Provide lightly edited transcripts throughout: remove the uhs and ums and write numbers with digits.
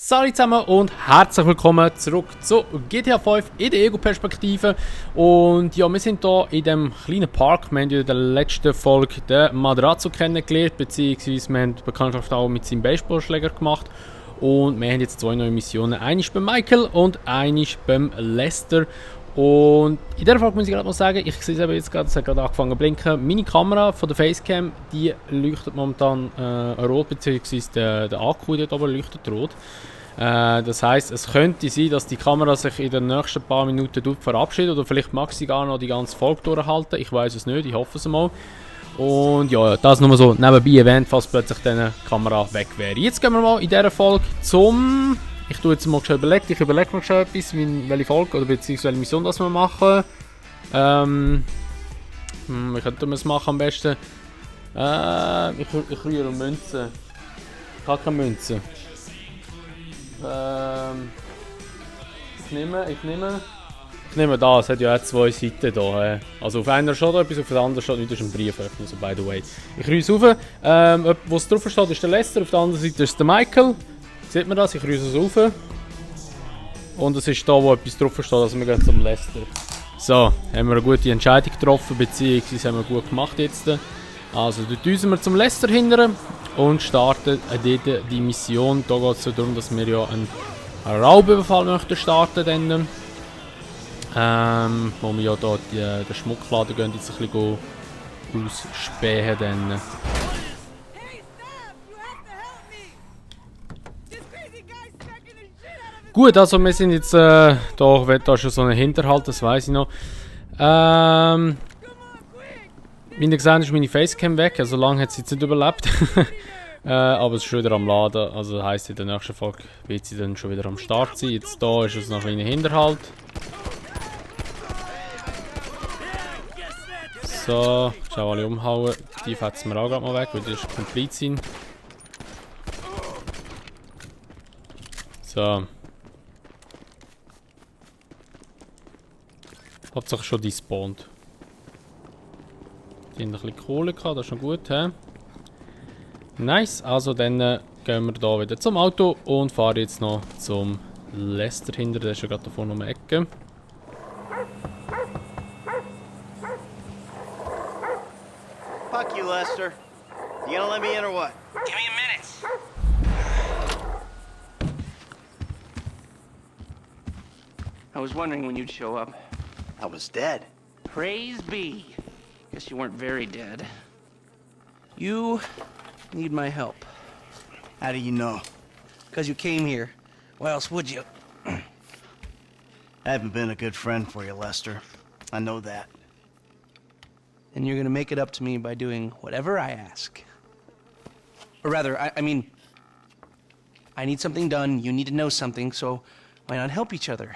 Salut zusammen und herzlich willkommen zurück zu GTA 5 in der Ego-Perspektive. Und ja, wir sind hier in dem kleinen Park. Wir haben ja in der letzten Folge den Madrazo kennengelernt, beziehungsweise wir haben die Bekanntschaft auch mit seinem Baseballschläger gemacht. Und wir haben jetzt zwei neue Missionen. Eine ist beim Michael und eine ist beim Lester. Und in dieser Folge muss ich gerade mal sagen, ich sehe es eben jetzt gerade, es hat gerade angefangen zu blinken. Meine Kamera von der Facecam, die leuchtet momentan rot, beziehungsweise der Akku dort oben leuchtet rot. Das heisst, es könnte sein, dass die Kamera sich in den nächsten paar Minuten verabschiedet oder vielleicht mag sie gar noch die ganze Folge durchhalten. Ich weiß es nicht, ich hoffe es mal. Und ja, das nur so nebenbei erwähnt, falls plötzlich diese Kamera weg wäre. Jetzt gehen wir mal in dieser Folge zum... Ich tue jetzt mal schon überlegt, ich überlege mir schon etwas, welche Folge oder beziehungsweise welche Mission das wir machen. Wie könnten wir es machen am besten? Ich rühre Münzen. Ich habe keine Münzen. Ich nehme das, es hat ja auch zwei Seiten hier. Also auf einer steht etwas, auf der anderen steht nicht, das ist ein Brief öffnen, so by the way. Ich rühre es rauf. Was drauf steht, ist der Lester, auf der anderen Seite ist der Michael. Sieht man das? Ich rühre es rauf. Und es ist da, wo etwas drauf steht, also wir gehen zum Lester. So, haben wir eine gute Entscheidung getroffen, beziehungsweise haben wir gut gemacht jetzt. Also, dort düsen wir zum Lester hindern und starten dort die Mission. Da geht es darum, dass wir ja einen Raubüberfall möchten starten. Wo wir ja hier den Schmuckladen gehen, jetzt ein bisschen ausspähen. Dann. Gut, also wir sind jetzt da ist schon so ein Hinterhalt, das weiß ich noch. Wie ihr gesehen ist meine Facecam weg, also lange hat sie jetzt nicht überlebt. Aber es ist schon wieder am Laden, also das heisst, in der nächsten Folge wird sie dann schon wieder am Start sein. Jetzt da ist es noch ein kleiner Hinterhalt. So, schau alle umhauen. Die fetzen wir auch gerade mal weg, weil die ist komplett sind. So. Hauptsache schon despawned. Die haben ein bisschen Kohle gehabt, das ist schon gut, hä? Nice, also dann gehen wir hier wieder zum Auto und fahren jetzt noch zum Lester hinter, der ist ja gerade da vorne um die Ecke. Fuck you, Lester. You gonna let me in or what? Give me a minute. I was wondering when you'd show up. I was dead. Praise be. Guess you weren't very dead. You need my help. How do you know? Because you came here. Why else would you? I haven't been a good friend for you, Lester. I know that. And you're gonna make it up to me by doing whatever I ask. Or rather, I mean, I need something done, you need to know something, so why not help each other?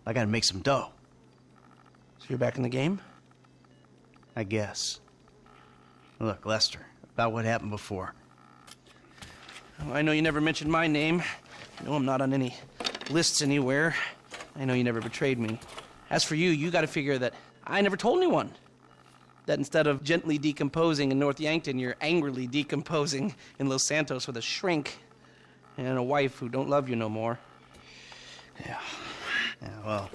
I gotta make some dough. So you're back in the game? I guess. Look, Lester, about what happened before. Well, I know you never mentioned my name. I know I'm not on any lists anywhere. I know you never betrayed me. As for you, you gotta figure that I never told anyone. That instead of gently decomposing in North Yankton, you're angrily decomposing in Los Santos with a shrink and a wife who don't love you no more. Yeah, well,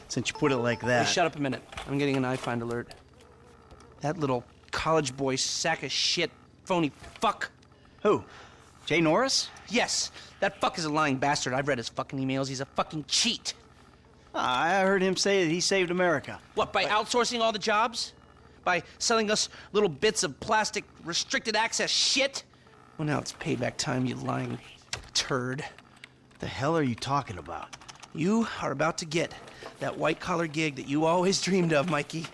since you put it like that... Hey, shut up a minute. I'm getting an iFind alert. That little college boy sack of shit, phony fuck. Who? Jay Norris? Yes, that fuck is a lying bastard. I've read his fucking emails. He's a fucking cheat. I heard him say that he saved America. What, by outsourcing all the jobs? By selling us little bits of plastic restricted access shit? Well, now it's payback time, you lying turd. The hell are you talking about? You are about to get that white-collar gig that you always dreamed of, Mikey.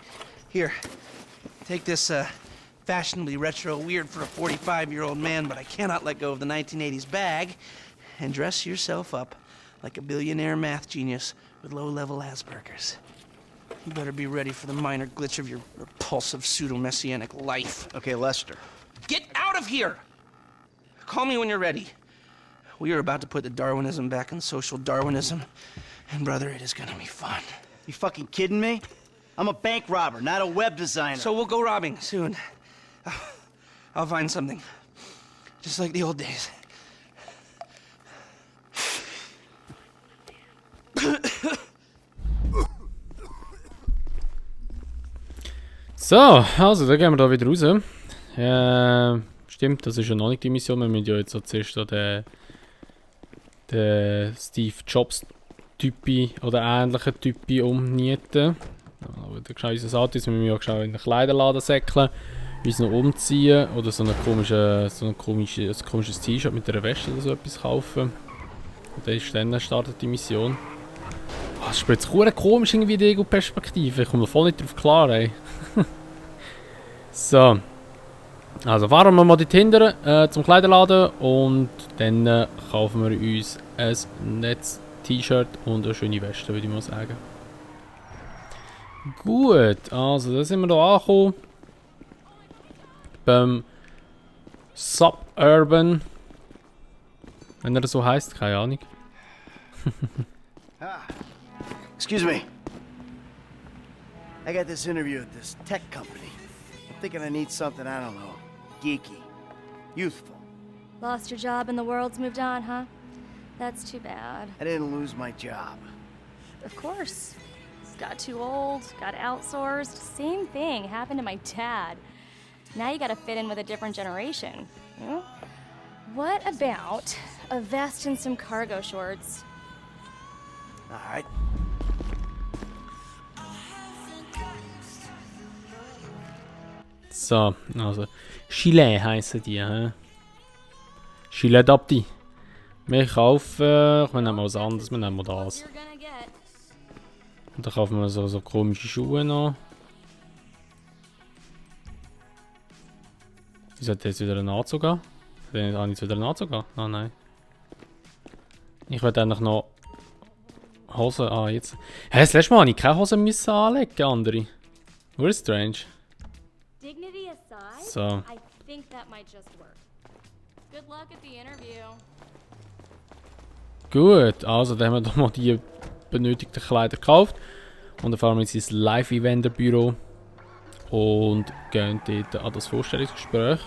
Here, take this fashionably retro weird for a 45-year-old man, but I cannot let go of the 1980s bag, and dress yourself up like a billionaire math genius with low-level Asperger's. You better be ready for the minor glitch of your repulsive pseudo-messianic life. Okay, Lester. Get out of here! Call me when you're ready. We are about to put the Darwinism back in social Darwinism, and brother, it is gonna be fun. You fucking kidding me? I'm a bank robber, not a web designer. So we'll go robbing soon. I'll find something. Just like the old days. So, also, dann gehen wir da wieder raus. Stimmt, das ist ja noch nicht die Mission. Wir müssen ja jetzt so zuerst so den Steve Jobs Typi oder ähnlichen Typi umnieten. Der gescheit unser Auto ist, wir müssen ja gescheit in den Kleiderladen säckeln, uns noch umziehen oder so ein komisches T-Shirt mit einer Weste oder so etwas kaufen. Und dann startet die Mission. Oh, das ist jetzt komisch irgendwie die Ego-Perspektive. Ich komme voll nicht drauf klar, ey. So. Also fahren wir mal dort hinten zum Kleiderladen und dann kaufen wir uns ein nettes T-Shirt und eine schöne Weste, würde ich mal sagen. Gut, also da sind wir hier angekommen. Beim Suburban. Wenn er so heisst, keine Ahnung. Excuse me. I got this interview at this tech company. I'm thinking I need something, I don't know, geeky, youthful. Lost your job and the world's moved on, huh? That's too bad. I didn't lose my job. Of course. Got too old, got outsourced. Same thing happened to my dad. Now you gotta fit in with a different generation. You know? What about a vest and some cargo shorts? All right. So, also Gilet heissen die, hä? Gilet Adapti. Wir kaufen, wir nehmen mal was anderes, wir nehmen mal das. Und dann kaufen wir so komische Schuhe noch. Ich sollte jetzt wieder einen Anzug haben. Dann habe ich jetzt wieder einen Anzug haben? Ah nein. Ich werde eigentlich noch Hosen. Ah, jetzt. Hä, das letzte Mal habe ich keine Hosen müssen anlegen, andere. Very strange. Dignity aside, So. I think that might just work. Good luck at the interview. Gut, also dann haben wir doch mal die benötigten Kleider gekauft. Und dann fahren wir jetzt ins Live-Eventer-Büro und gehen dort an das Vorstellungsgespräch.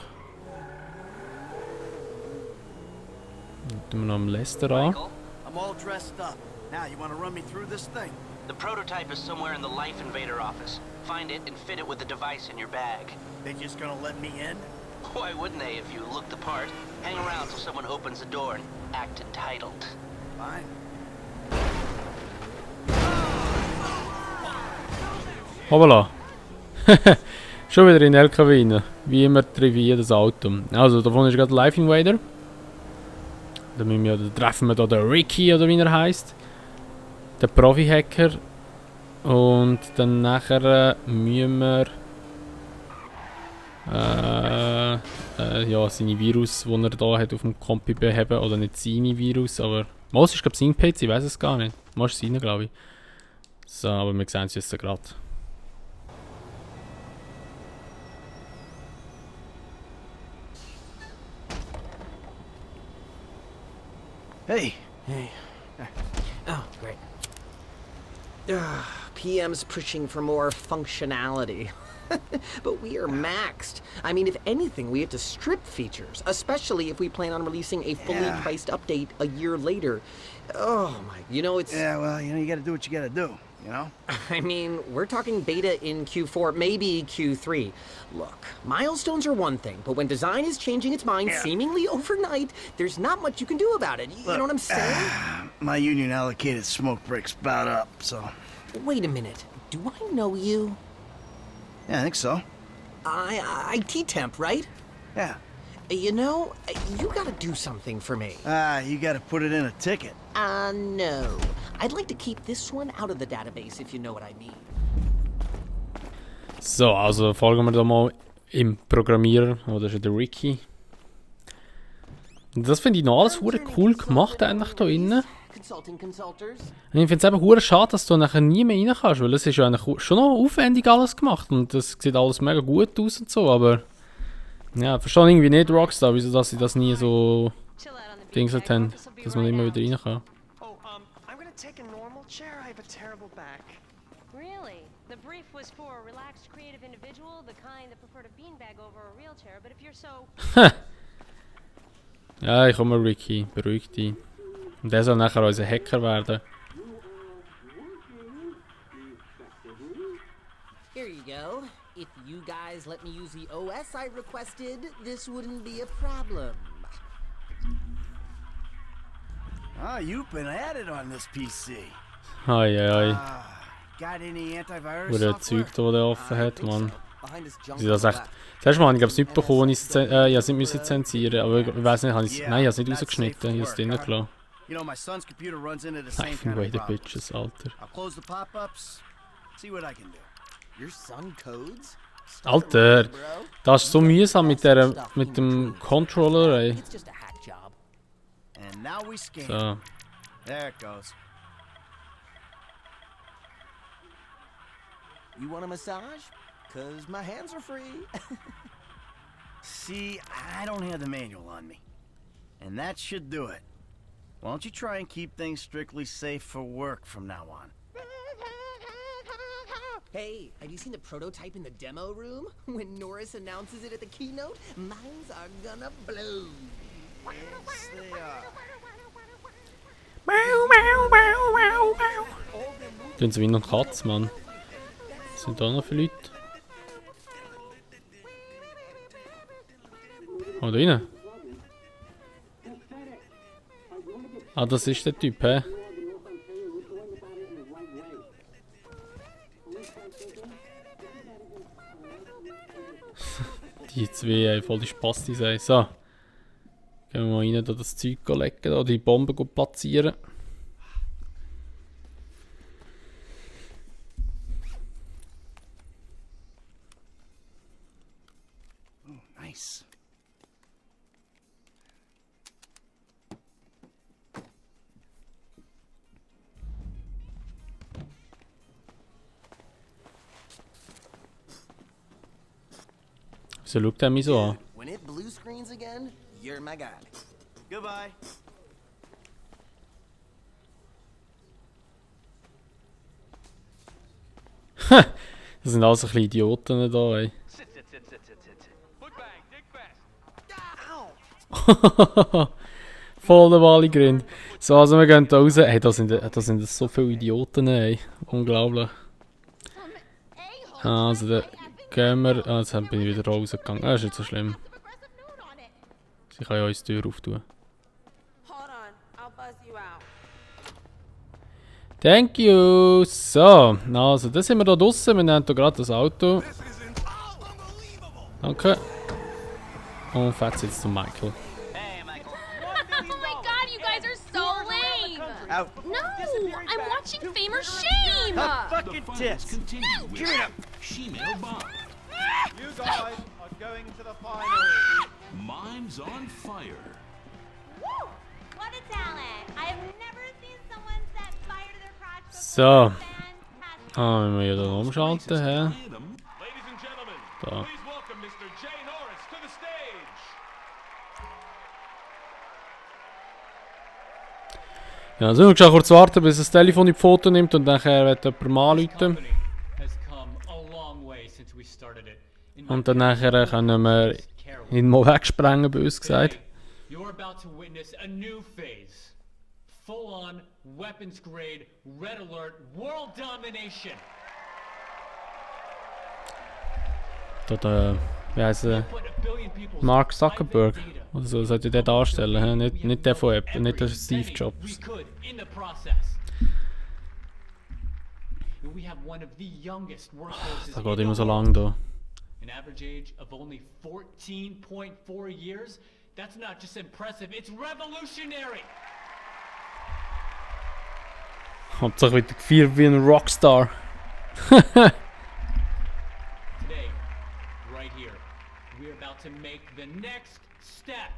Dann tun wir noch am Lester an. Michael, I'm all dressed up. Now, you want to run me through this thing? The prototype is somewhere in the Life Invader office. Find it and fit it with the device in your bag. They just gonna let me in? Why wouldn't they if you look the part? Hang around till someone opens the door and act entitled. Fine. Hoppala. Schon wieder in den LKW rein. Wie immer trivial das Auto. Also, davon ist gerade Live Invader. Da treffen wir da den Ricky, oder wie er heisst. Den Profi-Hacker. Und dann nachher müssen wir ja, seine Virus, die er da hat auf dem Kompi beheben. Oder nicht seine Virus, aber was ist glaube ich sein PC, ich weiß es gar nicht. Was ist seine, glaube ich. So, aber wir sehen es jetzt gerade. Hey. Hey. Oh, great. PM's pushing for more functionality. But we are maxed. I mean, if anything, we have to strip features, especially if we plan on releasing a fully priced update a year later. Oh my, you know, it's... Yeah, well, you gotta do what you gotta do, you know? I mean, we're talking beta in Q4, maybe Q3. Look, milestones are one thing, but when design is changing its mind seemingly overnight, there's not much you can do about it. You know what I'm saying? My union allocated smoke breaks about up, so... Wait a minute. Do I know you? Yeah, I think so. IT temp, right? Yeah. You know, you gotta do something for me. You gotta put it in a ticket. No. I'd like to keep this one out of the database, if you know what I mean. So, also folgen wir da mal im Programmierer, oder ist der Ricky. Und das finde ich noch alles cool gemacht eigentlich da innen. Und ich finde es eben hure schade, dass du nachher nie mehr rein kannst, weil es ist ja eigentlich schon noch aufwendig alles gemacht und das sieht alles mega gut aus und so, aber ja, verstehe irgendwie nicht Rockstar, wieso dass sie das nie so dingset haben, dass man immer wieder rein kann. Oh, I'm gonna take a normal chair. I have a terrible back. Really? The brief was for a relaxed, creative individual, the kind that preferred a beanbag over a real chair. But if you're so... Ja, ich komme Ricky, beruhig dich. Und der soll nachher unser Hacker werden. Here you go. if you guys let me use the OS I requested, this wouldn't be a problem. Ah, you've been at it on this PC. Hei, hei. Got any antivirus Wo der software? Zeug da der offen hat, Mann. Behind this junk Sie das on echt. the left. Zuerst mal habe ich glaube es nicht bekommen, ich es nicht müssen zensieren, aber ich weiß nicht, habe ich nein, ich habe es nicht rausgeschnitten, ich habe es drinnen gelassen. You know, my son's computer runs into the I same think kind way of the problems. bitches, Alter. I'll close the pop-ups, see what I can do. Your son codes? Alter, Bro. das ist so mühsam mit dem Controller, ey. It's just a hack job. And now we scan. So. There it goes. You want a massage? Cause my hands are free. See, I don't have the manual on me. And that should do it. Why don't you try and keep things strictly safe for work from now on? Hey, have you seen the prototype in the demo room? When Norris announces it at the keynote, minds are gonna blow. Yes, they are. Tun sie wie noch Katz, Mann. Sind da noch viele Leute? Oh, da rein. Ah, das ist der Typ, hä? Die zwei, voll die Spastis, ey. So. Gehen wir mal rein, da das Zeug legen, da die Bomben platzieren. Nice. Wieso schaut er mich so an? When it blue screens again, you're my guy. Goodbye. Das sind alles ein bisschen Idioten da, ey. Voll der Walligrind. So, also wir gehen da raus. Hey, da sind so viele Idioten, ey. Unglaublich. Also, da gehen wir. Ah, jetzt bin ich wieder rausgegangen. Ah, ist nicht so schlimm. Sie kann ja uns die Tür auftun. Hold on, I'll buzz you out. Thank you. So, also, da sind wir da draussen. Wir nehmen hier gerade das Auto. Danke. Und fährt jetzt zu Michael. Hey, Michael. Oh my god, you guys are so lame! Out. No, I'm watching Fame or Shame! Fucking tits. Give it up. Shemale Bomb. You guys are going to the final. Mimes on fire. Woo! What a talent! I've never seen someone set fire to their crotch before. So. Fantastic. Ah, wenn wir hier da umschalten, hä? Item. Ladies and gentlemen, Da. please welcome Mr. Jay Norris to the stage. Ja, also wir kurz warten, bis das Telefon in die Foto nimmt und nachher wird jemand mal anrufen. Und dann nachher können wir ihn mal wegsprengen, bei uns gesagt. You're about to witness a new phase. Full-on, weapons-grade, red alert, world domination. Da, wie heisst er? Put a billion people's Mark Zuckerberg. private data Oder so sollte der darstellen, hä? Nicht der von Apple, nicht der every Steve penny Jobs. we could in the process. And we have one of the youngest workforces Da in geht the immer so world. lang da. An average age of only 14.4 years. That's not just impressive, it's revolutionary. Hauptsache wieder gefeiert wie ein Rockstar. Today, right here, we're about to make the next step.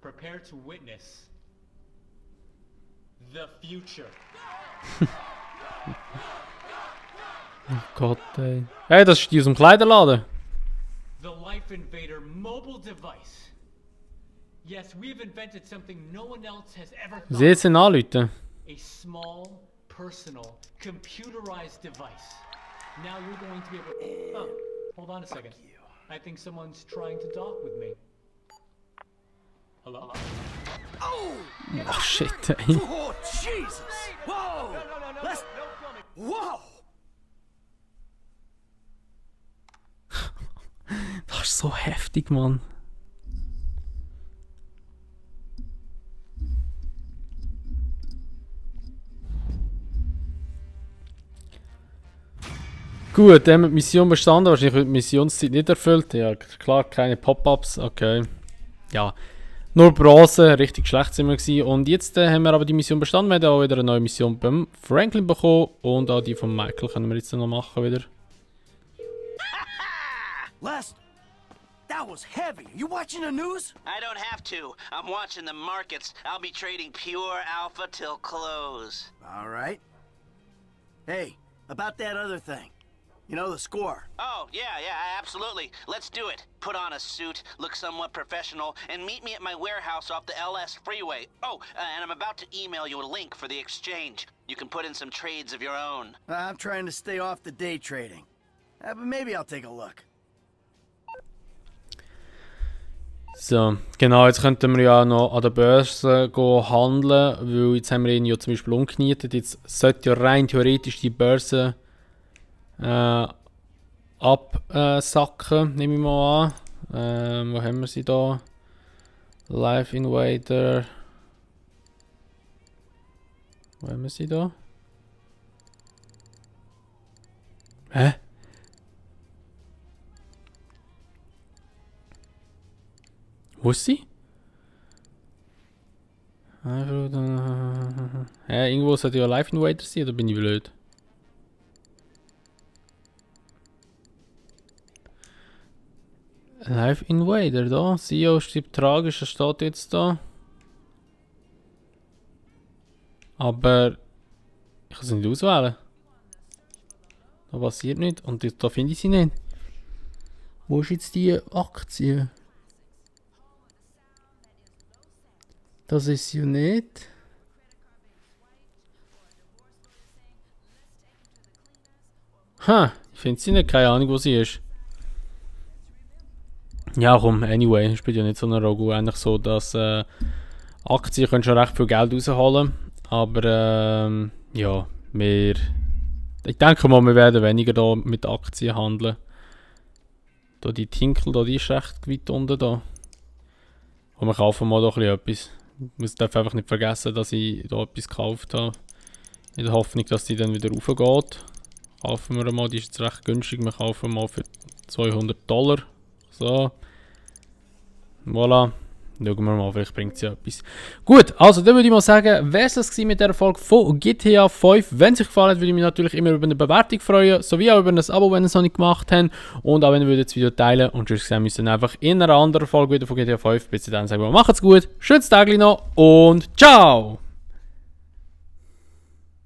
Prepare to witness the future. Oh Gott, ey. Hey, das ist die aus dem Kleiderladen. The Life Invader mobile device. Yes, we've invented something no one else has ever Sie jetzt sind anrufen. A small, personal, computerized device. Now you're going to be able. Oh, hold on a second. I think someone's trying to talk with me. Hello? Oh shit, ey. Oh, Jesus! Whoa! Let's... Whoa! so heftig, Mann. Gut, dann haben wir die Mission bestanden. Wahrscheinlich wird die Missionszeit nicht erfüllt. Ja, klar, keine Pop-Ups. Okay. Ja. Nur Bronze, richtig schlecht sind wir gewesen. Und jetzt haben wir aber die Mission bestanden. Wir haben auch wieder eine neue Mission beim Franklin bekommen. Und auch die von Michael können wir jetzt noch machen wieder. Les, that was heavy. You watching the news? I don't have to. I'm watching the markets. I'll be trading pure alpha till close. All right. Hey, about that other thing. You know, the score. Oh, yeah, absolutely. Let's do it. Put on a suit, look somewhat professional, and meet me at my warehouse off the LS freeway. Oh, and I'm about to email you a link for the exchange. You can put in some trades of your own. I'm trying to stay off the day trading. But maybe I'll take a look. So, genau, jetzt könnten wir ja noch an der Börse handeln, weil jetzt haben wir ihn ja zum Beispiel umgenietet. Jetzt sollte ja rein theoretisch die Börse absacken, nehme ich mal an. Wo haben wir sie da? Live Invader. Wo haben wir sie da? Hä? Wo ist sie? Irgendwo sollte ja Live Invader sein, oder bin ich blöd? Live Invader, da. CEO stirbt tragisch, das steht jetzt da. Aber ich kann sie nicht auswählen. Da passiert nicht und da finde ich sie nicht. Wo ist jetzt die Aktie? Das ist sie nicht. Ich finde sie nicht, keine Ahnung wo sie ist. Ja komm, anyway, spielt ja nicht so eine Rolle. Eigentlich so, dass Aktien können schon recht viel Geld rausholen. Aber ja, ich denke mal, wir werden weniger da mit Aktien handeln. Da die Tinkel, die ist recht weit unten da. Und wir kaufen mal doch ein bisschen etwas. Ich darf einfach nicht vergessen, dass ich da etwas gekauft habe. In der Hoffnung, dass die dann wieder raufgeht. Kaufen wir mal, die ist jetzt recht günstig. Wir kaufen mal für $200. So. Voilà. Schauen wir mal, vielleicht bringt sie etwas. Gut, also dann würde ich mal sagen, wäre es das mit dieser Folge von GTA 5. Wenn es euch gefallen hat, würde ich mich natürlich immer über eine Bewertung freuen, sowie auch über ein Abo, wenn ihr es noch nicht gemacht habt. Und auch wenn ihr das Video teilen und tschüss sehen müsst, dann einfach in einer anderen Folge wieder von GTA 5. Bis dann sagen wir, macht's gut, schönes Tag noch und ciao!